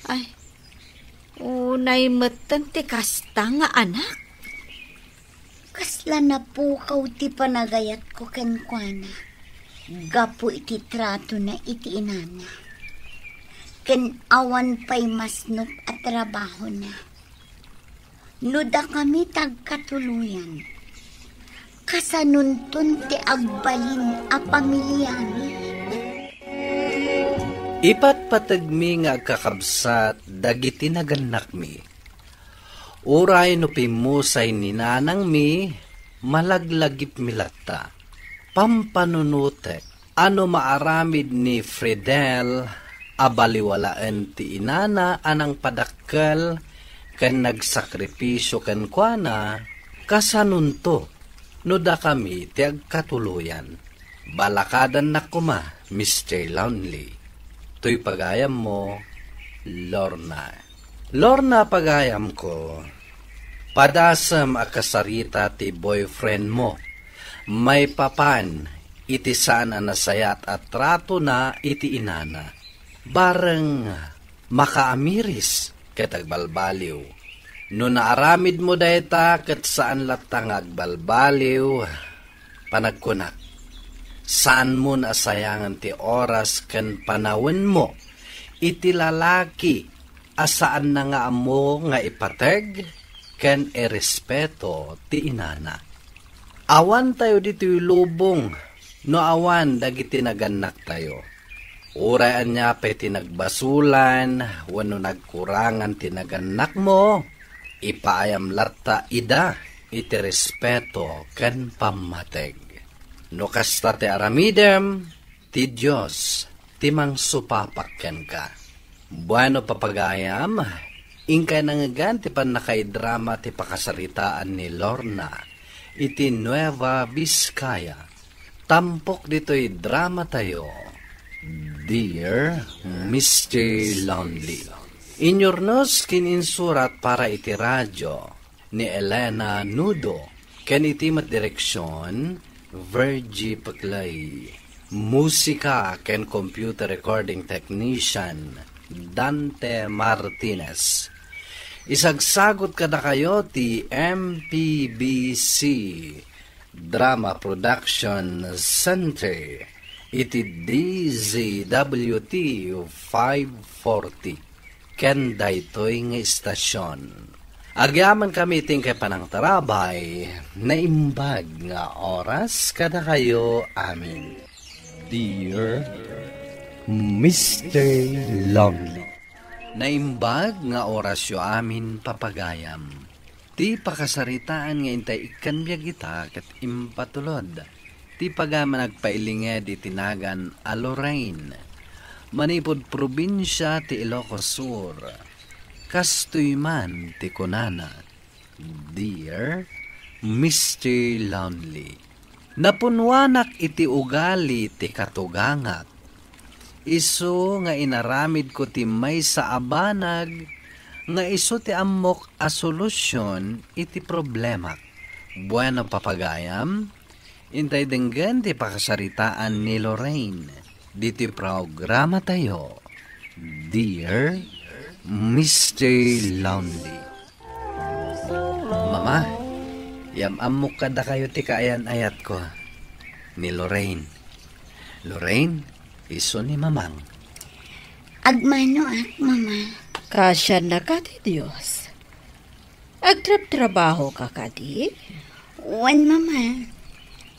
Ay, unay metten ti kasta nga anak. Kasla napukaw ti panagayatko kenkuana gapu iti tratona iti inana. Ken awan pay masnop a trabahona. No dakami ti agkatuloyan, kasanonton ti agbalin a pamiliami? Ipatpategmi nga agkakabsat dagiti nagannakmi. Uray no pimmusay ni nanangmi, malaglagipmi latta. Pampanunotek a no maaramid ni Fridel a baliwalaen ti inana a nangpadakkel ken nagsakripisio kenkuana, kasanonto no dakami ti agkatuloyan. Balakadannak koma, Mister Lonely. Toy pagayammo, Lorna. Lorna, pagayamko, Padasem a kasarita ti boyfriend mo. Maipapan iti saan a nasayaat a tratona iti inana. Bareng makaamiris ket agbalbaliw. No naaramidmo dayta ket saan latta nga agbalbaliw, panagkunak, saanmon a sayangen ti oras ken panawenmo iti lalaki a saanna nga ammo nga ipateg ken irespeto ti inana. Awantayo ditoy lubong no awan dagiti nagannaktayo. Uray ania pay ti nagbasolan wenno nagkurangan ti nagannakmo, ipaayam latta ida iti respeto ken pammateg. No kasta ti aramidem, ti Dios ti mangsupapak kenka. Bueno, papagayam, inkay nangngegan ti pannakaidrama ti pakasaritaan ni Lorna iti Nueva Vizcaya. Tampok ditoy dramatayo, Dear Mister Lonely. Inyurnos ken insurat para iti radyo ni Elena Nudo, ken iti met direksion, Virgie Peclay. Musika ken computer recording technician, Dante Martinez. Isagsagut kadakayo ti M P B C Drama Production Center iti D Z W T five forty. Ken daytoy nga istasyon. Agyamankami iti inkay panangtarabay, naimbag nga oras kadakayo amin. Dear Mister Lonely. Naimbag nga orasyo amin, papagayam. Ti pakasaritaan nga intay ikkan biag ita ket impatulod ti pagaman agpailinged iti nagan a Lorraine, manipud probinsia ti Ilocos Sur. Kastoy man ti kunana, Dear Mister Lonely, napunwanak iti ugali ti katugangak. Isu nga inaramidko ti maysa a banag nga isu ti ammok a solusyon iti problemak. Bueno, papagayam, intay denggen ti pakasaritaan ni Lorraine ditoy programatayo, Dear Mister Lonely. Mama, yam-ammok kadakayo ti kaayan-ayatko ni Lorraine. Lorraine, isu ni Mamang. Agmanoak, Mama. Kaasiannaka ti Dios. Agtrabtrabahoka kadi? Wen, Mama.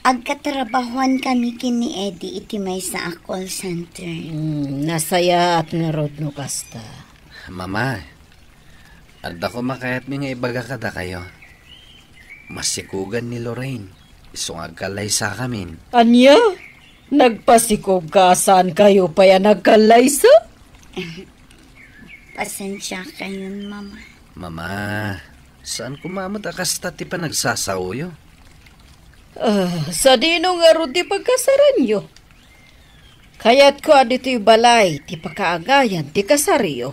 Agkatrabahoan kami ken ni Eddie iti maysa a call center. Hmm, nasayaat ngarud no kasta. Mama, adda koma kayatmi nga ibaga kadakayo. Masikogan ni Lorraine, isu nga agkallaysakamin. Ania? Nagpasikogka a saankayo pay a nagkallaysa? Pasensiakayon, Mama. Mama, saan koma met a kasta ti panagsasaoyo? Ah, sadino ngarud ti pagkasaranyo? Kayatko a ditoy balay ti pakaangayan ti kasaryo.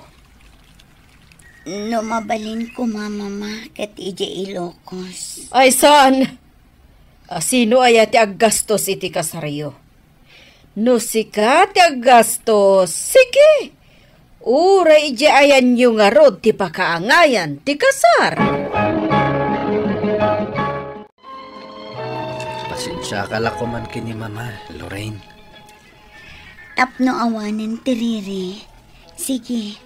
No mabalin koma, Mama, ket idiay Ilocos. Ay, saan? A, sino aya ti aggastos iti kasaryo? No sika ti aggastos, sige! Uray idiay ayanyo ngarud ti pakaangayan ti kasar. Pasensiaka la koman ken ni Mama, Lorraine. Tapno awanen ti riri, sige,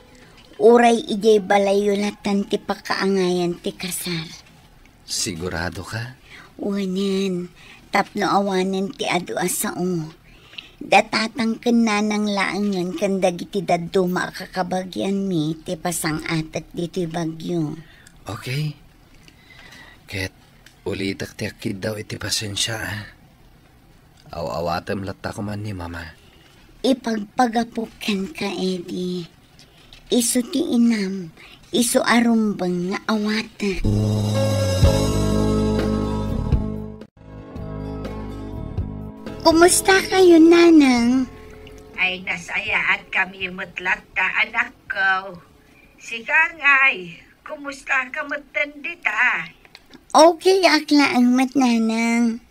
uray idiay balayyo latan ti pakaangayan ti kasar. Siguradoka? Wenen, tapno awanen ti adu a sao. Datatang ken nanang laengen ken dagiti dadduma a kakabagianmi ti pasang-atek ditoy bagyo. Okay. Ket ulitek ti akkiddaw iti pasensia, a. Aw-awatem latta koman ni Mama. Ipagpagapok kenka, Eddie. Isu ti inam, isu a rumbeng nga awatek. Kumusta kayo, Nanang? Ay, nasayaat kami met latta, anakko. Sika ngay, Kumusta ka metten dita? Okay ak laeng met, Nanang.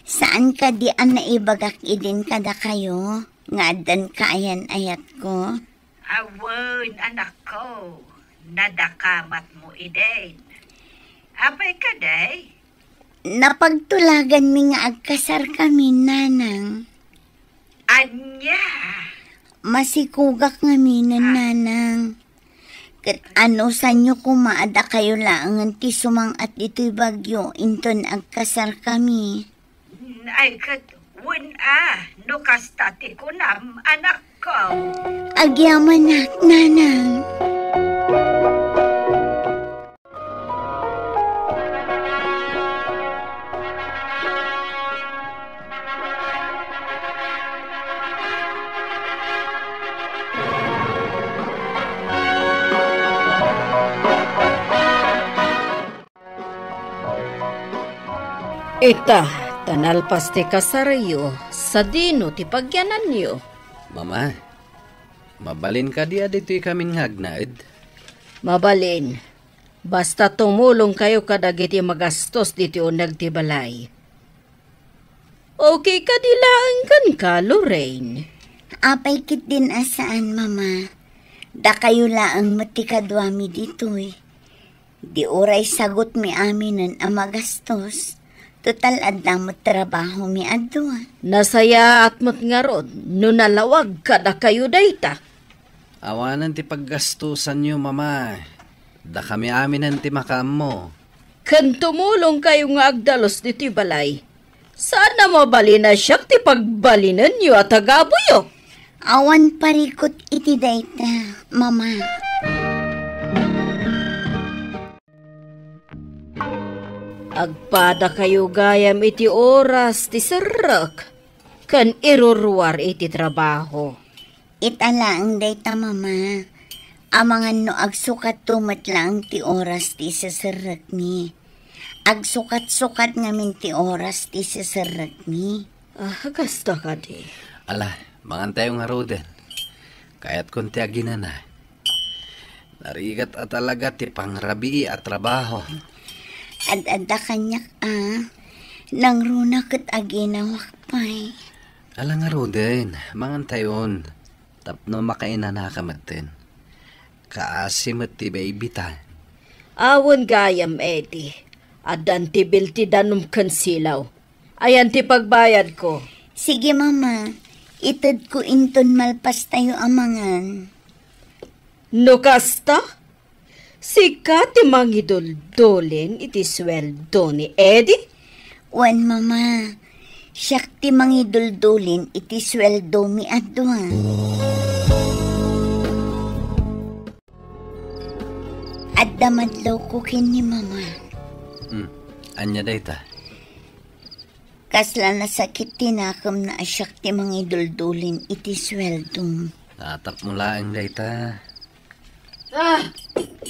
Saan kadi a naibagak idin kadakayo nga addan kaayan-ayatko? Awan, anakko. Nadakamatmo idin. Apay kadi? Napagtulaganmi nga agkasarkami, Nanang. Ania? Masikugak ngaminen, Nanang. Ket anusanyo koma a dakayo laengen ti sumang-at ditoy bagyo inton agkasarkami? Ay, ket wen a, no kasta ti kunam, anakko. Agyamanak, Nanang. Ita, ta nalpas ti kasaryo, sadino ti pagyananyo? Mama, mabalin kadi a ditoy kamin nga agnaed? Mabalin. Basta tumulongkayo kadagiti magastos ditoy uneg ti balay. Okay kadi laeng kenka, Lorraine? Apay ketdin a saan, Mama. Dakayo laeng met ti kaduami ditoy. Di uray sagutmi aminen a magastos. Total, adda met trabahomi a dua. Nasayaat met ngarud no nalawag kadakayo dayta. Awanen ti paggastosanyo, Mama. Dakami aminen ti makaammo. Ken tumulongkayo nga agdalus ditoy balay. Saan a mabalin a siak ti pagbalinenyo a tagabuyok. Awan parikut iti dayta, Mama. Agpadakayo gayam iti oras ti serrek ken iruruar iti trabaho. Ita laeng dayta, Mama. Amangan no agsukatto met laeng ti oras ti iseserrekmi. Agsukat-sukat ngamin ti oras ti iseserrekmi. Ah, kasta kadi. Ala, mangantayo ngaruden. Kayatkon ti aginana. Narigat a talaga ti pangrabii a trabaho. Ad-adda kaniak a. Nangruna ket aginawak pay. Ala ngaruden, mangantayon. Tapno makainanaka metten. Kaasi met ti baby ta. Awan gayam, Eddie. Addan ti bill ti danum ken silaw. Ayan ti pagbayadko. Sige, Mama. Itedko inton malpastayo a mangan. No kasta, sika ti mangiduldulin iti sueldo ni Eddie? Wen, Mama. Siak ti mangiduldulin iti sueldomi a dua. Adda madlawko ken ni Mama. Hmm. Ania dayta? Kasla nasakit ti nakemna a siak ti mangiduldulin iti sueldom. Natapmo laeng dayta. Ah,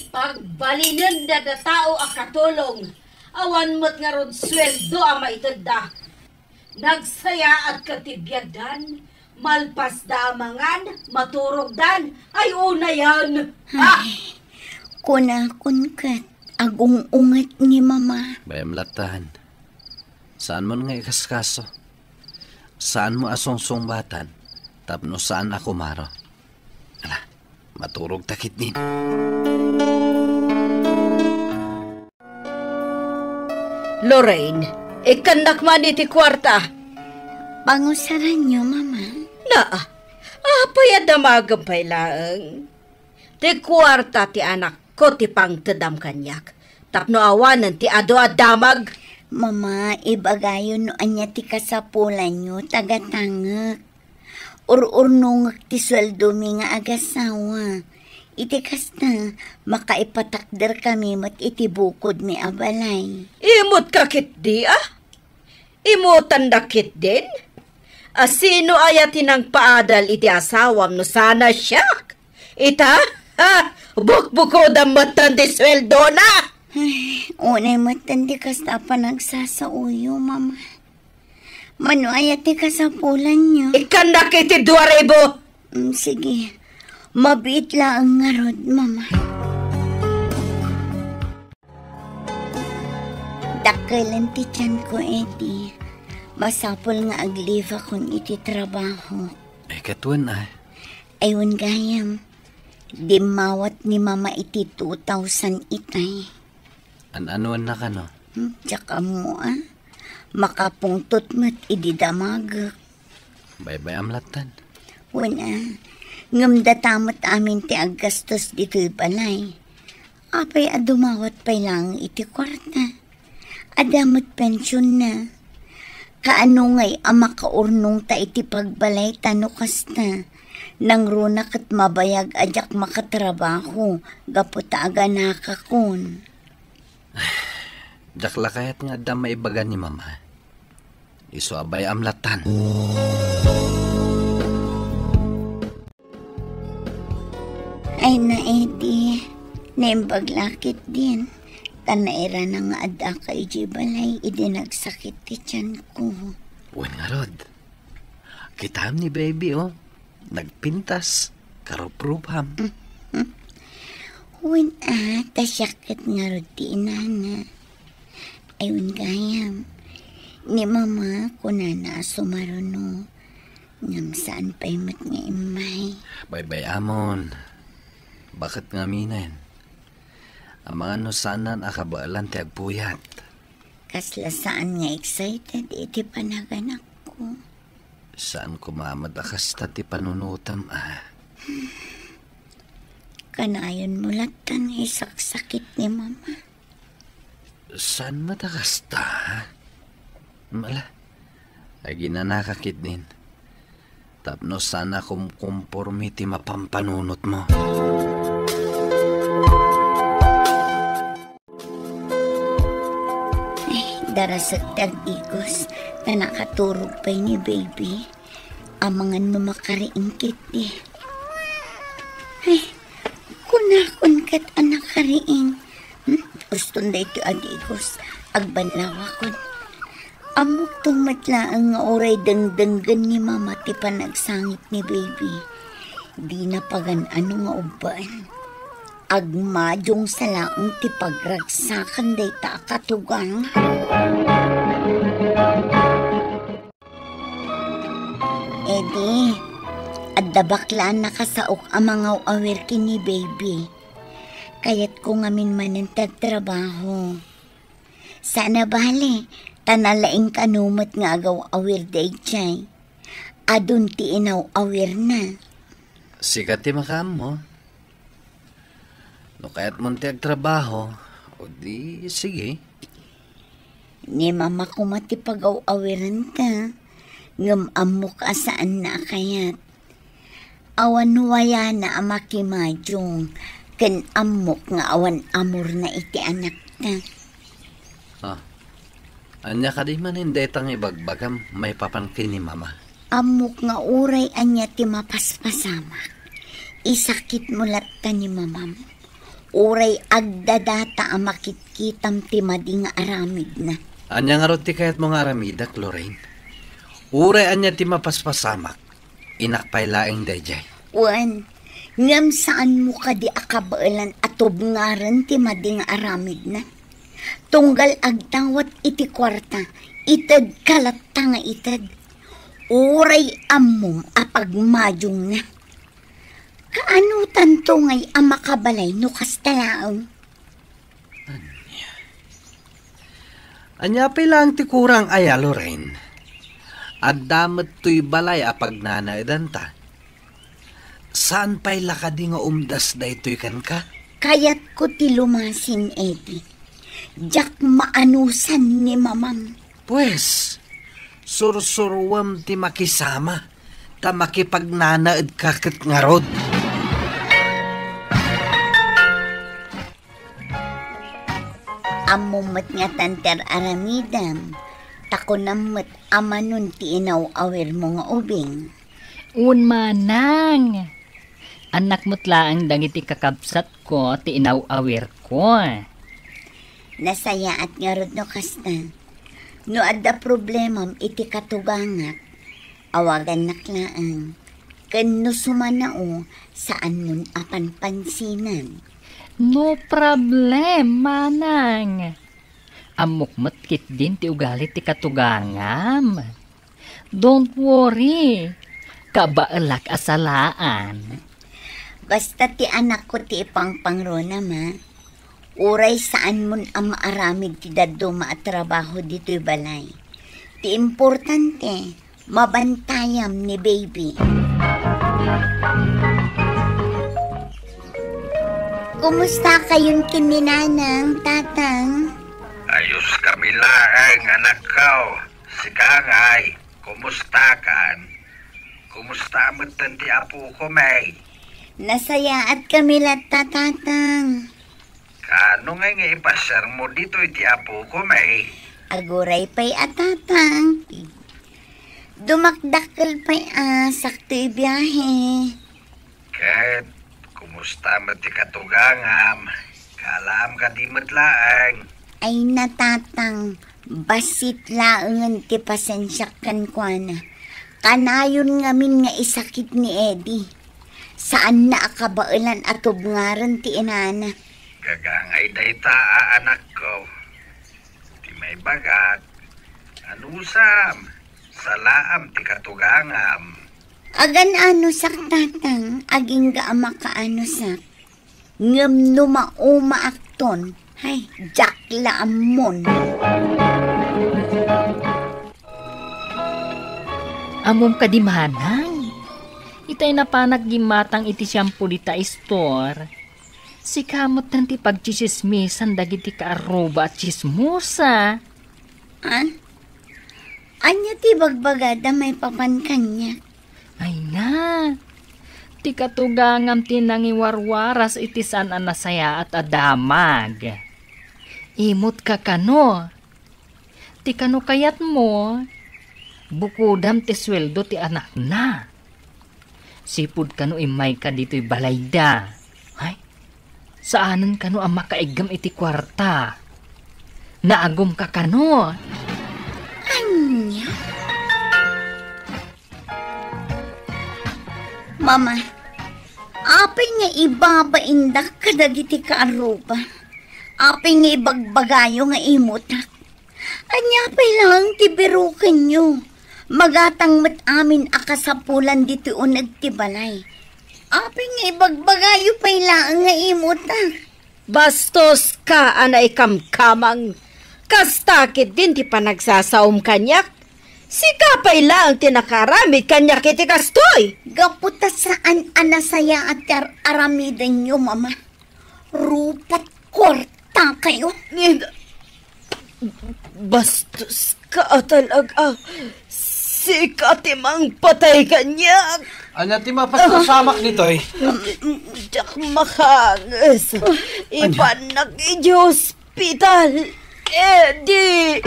pagbalinen dada tao a katulong. Awan met ngarud sueldo a maitedda. Nagsayaat ket ti biagdan, malpasda a mangan, maturogdan, ay unayen. Ah! Ay, kunakon ket agung-unget ni Mama. Bayam lattan. Saan mo nga ikaskaso? Saan mo a sungsungbatan tapno saan a kumaro? Ala, maturog ta ketdin. Lorraine, ikkannak man iti kuarta. Pangusaranyo, Mama. Naa, apay a damagem pay laeng? Ti kuarta ti anakko ti pangtedam kaniak, tapno awanen ti adu a damag. Mama, ibagayo no ania ti kasapulanyo, tagatangek. Ur-urnongek ti sueldomi nga agasawa. Iti kasta, makaipatakderkami met iti bukodmi a balay. Imot ka ketdi, a? Imotandak ketdin? A sino aya ti nangpaadal iti asawam no saan a siak? Ita? Ha? Bukbukodam metten ti sueldona! Ay, unay metten ti kasta a panagsasaoyo, Mama. Mano aya ti kasapulanyo? Ikkannak iti dua ribu! Mm, sige. Mabiit laeng ngarud, Mama. Dakkel ti tianko, Eddie. Masapul nga aglibakon iti trabaho. Ay, ket wen, ay. Ay, wen gayam. Dimmawat ni Mama iti two thousand itay. An-anuenna kano? Hmm, diak ammo, a. Makapungtot met idi damagek. Baybay-am lattan. Wen, a. Ngem data met amin ti aggastos ditoy balay. Apay a dumawat pay laeng iti kuarta? Adda met pensionna. Kaano ngay a makaurnongta iti pagbalayta no kasta? Nangruna ket mabayag a diak makatrabaho gapu ta aganakakon. Diak la kayat nga adda maibaga ni Mama. Isu a bay-am lattan. Ay na, Eddie, naimbag la ketdin, ta nairana nga addaka idiay balay idi nagsakit ti tianko. Wen ngarud, kitaem ni baby, o. Nagpintas, karuprupam. Wen, a, ta siak ket ngarud ti inana. Ay, wen gayam. Ni Mama, kunana a sumaruno. Ngem saan pay met nga immay. Baybay-amon. Baket ngaminen. Amangan no saanan a kabaelan ti agpuyat. Kasla saan nga excited iti panaganakko. Saan koma met a kasta ti panunutam, a. Kanayon mo lattan nga isaksakit ni Mama. Saan met a kasta? Mala, aginanaka ketdin. Tapno saan a kumkumpormi ti mapampanunotmo. Ay, darasek ti agigos, ta nakaturog pay ni baby. Amangan no makariing ketdi. Ay, kunakon ket a nakariing. Hmm? Uston daytoy agigos, agballawakon. Ammokto met laeng nga uray dengdenggen ni Mama ti panagsangit ni baby. Dina pagan-ano nga ubbaen. Agmadiongsa laeng ti pagragsakan dayta a katugang. Eddie, adda baklaan nakasaok a mangaw-awir ken ni baby. Kayatko ngamin manen ti agtrabaho. Saan a bale, ta nalaing kano met nga agaw-awir daydiay. Adun ti inaw-awirna. Sika ti makaammo. No kayatmon ti agtrabaho, o di, sige. Ni Mama koma ti pagaw-awirenta, ngem ammok a saanna a kayat. Awan wayana a makimadiong, ken ammok nga awan amorna iti anakta. Ah, ania kadi manen dayta nga ibagbagam maipapan ken ni Mama? Ammok nga uray ania ti mapaspasamak, isakitmo latta ni Mamam. Uray agdadata a makitkitam ti madi nga aramidna. Ania ngarud ti kayatmo nga aramidek, Lorraine? Uray ania ti mapaspasamak, inak pay laeng daydiay. Wen, ngem saanmo kadi a kabaelan a tubngaren ti madi nga aramidna? Tunggal agdawat iti kuarta, itedka latta nga ited. Uray ammom a pagmadiongna. Kaanotanto ngay a makabalay no kasta laeng? Ania? Ania pay laeng ti kurang aya, Lorraine? Adda met toy balay a pagnanaedanta. Saan pay la kadi nga umdas daytoy kenka? Kayatko ti lumasin, Eddie. Diak maanusan ni Mamam. Pues, sursuruem ti makisama, ta makipagnanaedka ket ngarud. Ammom met nga tanter aramidem, ta kunam met a manon ti inaw-awirmo nga ubing. Wen, manang. Annak met laeng dagiti kakabsatko ti inaw-awirko. Nasayaat ngarud no kasta. No adda problemam iti katugangak, awagannak laeng. Ken no sumanao, saanmon a panpansinan. No problem, manang. Ammok met ketdin ti ugali ti katugangam. Don't worry. Kabaelak a salaan. Basta ti anakko ti ipangpangruna, Ma. Uray saanmon a maaramid ti dadduma a trabaho ditoy balay. Ti importante, mabantayam ni baby. Kumusta kayon ken ni Nanang, Tatang? Ayos kami laeng, anakko. Sika ngay, kumusta kan? Kumusta metten ti apoko, May? Nasayaat kami latta, Tatang. Kaano ngay nga ipasiarmo ditoy ti apoko, May? Aguray pay a, Tatang. Dumakdakkel pay a saktoy biahe. Ket kumusta met ti katugangam? Kaalaam kadi met laeng? Ay na, Tatang, bassit laengen ti pasensiak kenkuana. Kanayon ngamin nga isakit ni Eddie. Saanna a kabaelan a tubngaren ti inana. Gagangay dayta a anakko. Ti maibagak, anusam, salaam ti katugangam. Agan-anusak, Tatang, agingga a makaanusak. Ngem no maumaakton, hay, diak la ammon. Ammom kadi, Manang? Itay napanak gimmatang iti siampo dita istor. Sika metten ti pagtsisismisan dagiti kaarruba a tsismosa. An? Ania ti bagbagada maipapan kaniak? Ay na, ti katugangam ti nangiwarwaras iti saan a nasayaat a damag. Imot ka kano. Ti kano kayatmo, bukodam ti sueldo ti anakna. Sipud kano immayka ditoy balayda. Ay, saanen kano a makaiggem iti kuarta. Naagum ka kano. Ania? Mama, apay nga ibabaindak kadagiti kaarruba? Apay nga ibagbagayo nga imutak? Ania pay laeng ti birokenyo? Magatang met amin a kasapulan ditoy uneg ti balay. Apay nga ibagbagayo pay laeng nga imutak? Bastos ka a naikamkamang. Kasta ketdin ti panagsasaom kaniak. Sika pay laeng ti nakaaramid kaniak iti kastoy. Gapu ta saan a nasayaat ti ar-, aramidenyo, Mama. Rupat kuarta kayo. Bastos ka talaga. Sika ti mangpatay kaniak. Ania ti mapasamak ditoy? Diak makanges. Ania? Ipannak iti ospital. Eddie!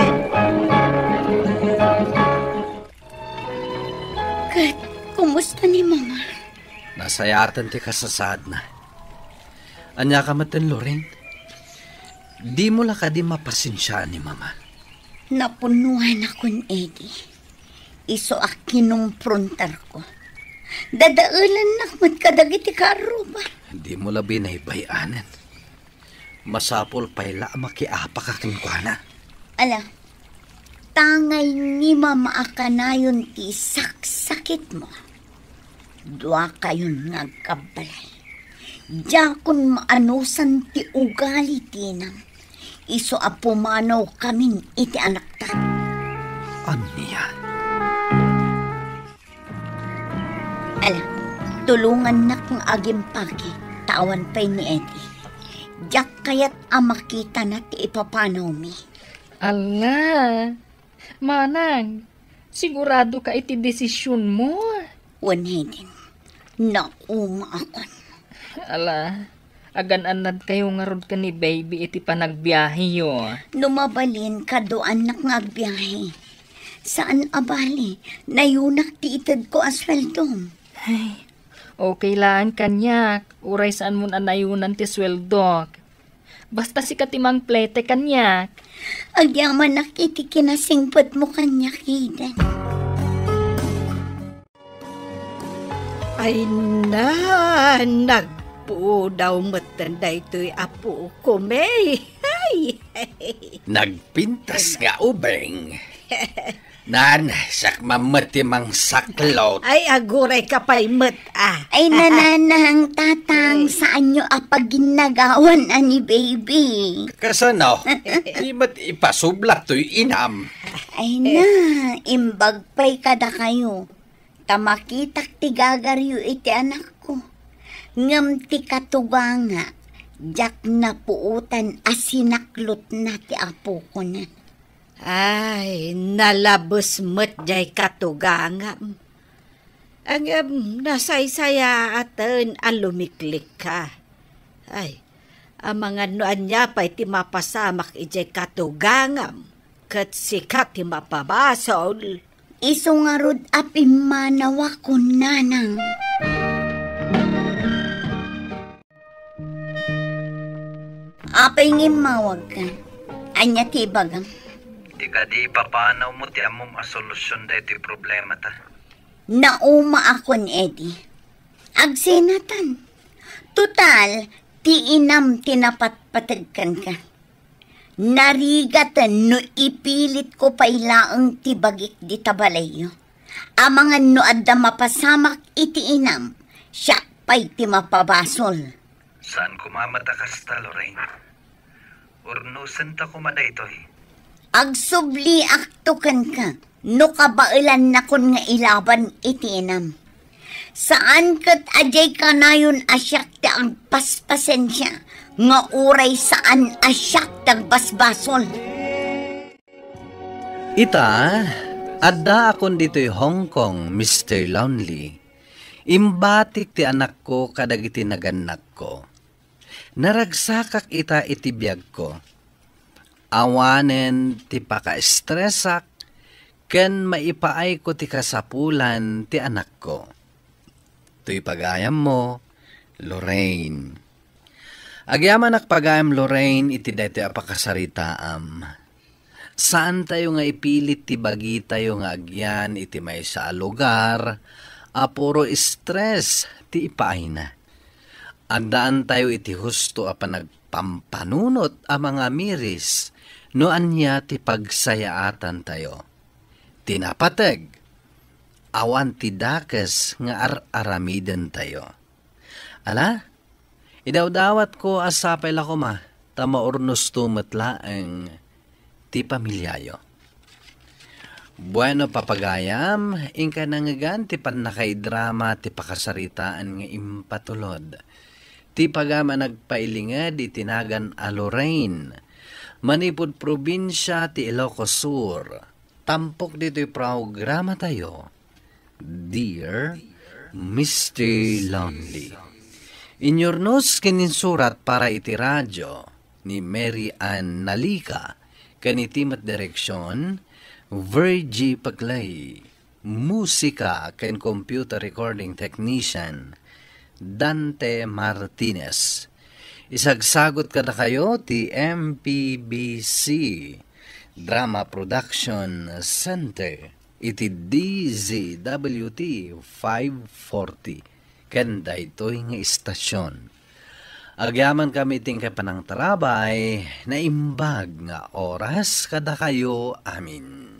Ket, kumusta ni Mama? Nasayaatan ti kasasaadna. Ania ka metten, Loren? Dimo la kadi mapasensiaan ni Mama? Napunnoanakon, Eddie. Isu a kinumprontarko. Dadaelannak met kadagiti kaarruba. Dimo la binaybay-anen. Masapul pay la a makiapaka kenkuana. Ala, tangay ni Mama a kanayon ti saksakitmo. Duakayon nga agkabbalay. Diakon maanusan ti ugali ti inam. Isu a pumanawkamin iti anakta. Ania? Ala, tulongannak nga agimpaki, ta awan pay ni Eddie. Diak kayat a makitana ti ipapanawmi. Ala, Manang, sigurado ka iti desisionmo? Wen, Hayden, naumaakon. Ala, agan-annadkayo ngarud ken ni Baby iti panagbiaheyo. No mabalin, kaduaannak nga agbiahe. Saan a bali, nayunak ti itedko a sueldom. Ay, okay laeng kaniak, uray saanmon a nayunan ti sueldok. Basta sika ti mangplete kaniak. Agyamanak iti kinasingpetmo kaniak, Hayden. Ay na, nagpudaw metten daytoy a pukom, eh. Nagpintas nga ubing. Nan, siak man met ti mangsaklot. Ay, aguray ka pay met, ah. Ay, nananang, tatang, saanyo a paginnagawan a ni baby? Kasano? Di met ipasublat toy inam. Ay na, imbag pay kadakayo. Ta makitak ti gagaryo iti anakko. Ngem ti katuganga, diak napuotan a sinaklotna ti apokona. Ay, nalabes met jay katugangam. Ngem nasaysayaaten a lumiklikka. Ay, amangan no ania pay ti mapasamak idiay katugangam, ket sika ti mapabasol. Isu ngarud a pimmanawakon, nanang. Apay nga immawagka? Ania ti ibagam? Ti kadi ipapanawmo ti ammom a solusyon daytoy problemata. Naumaakon, Eddie. Agsenatan. Total, ti inam ti napatpateg kenka. Narigaten no ipilitko pay laeng ti bagik dita balayyo. Amangan no adda mapasamak iti inam, siak pay ti mapabasol. Saan koma met a kasta, Lorraine? Urnosenta koma daytoy. Agsubliakto kenka no kabaelannakon nga ilaban iti inam. Saan ket a diay kanayon a siak ti agpaspasensia, nga uray saan a siak ti agbasbasol. Ita, addaakon ditoy Hong Kong, Mister Lonely. Imbatik ti anakko kadagiti nagannakko. Naragsakak ita iti biagko. Awanen ti paka-estresak ken maipaayko ti kasapulan ti anakko. Toy pagayammo, Lorraine. Agyamanak pagayam, Lorraine, iti daytoy a pakasaritaam. Saantayo nga ipilit ti bagitayo nga agyan iti maysa a lugar a puro stress ti ipaayna. Addaantayo iti husto a panagpampanunot a mangamiris no ania ti pagsayaatantayo. Ti napateg, awan ti dakes nga ar-aramidentayo. Ala, idawdawatko a sapay la koma ta maurnosto met laeng ti pamiliayo. Bueno, papagayam, inka nangngegan ti pannakaidrama ti pakasaritaan nga impatulod. Ti pagayam a nagpailinged iti nagan a Lorraine, manipud probinsia ti Ilocos Sur. Tampok ditoy programatayo, Dear Mister Lonely. Inyurnos ken insurat para iti radyo ni Mary Ann Nalica, ken iti met direksion, Virgie Paclay. Musika ken computer recording technician, Dante Martinez. Isagsagut kadakayo ti M P B C Drama Production Center iti D Z W T five forty ken daytoy nga istasyon. Agyamankami iti inkay panangtarabay, naimbag nga oras kadakayo amin.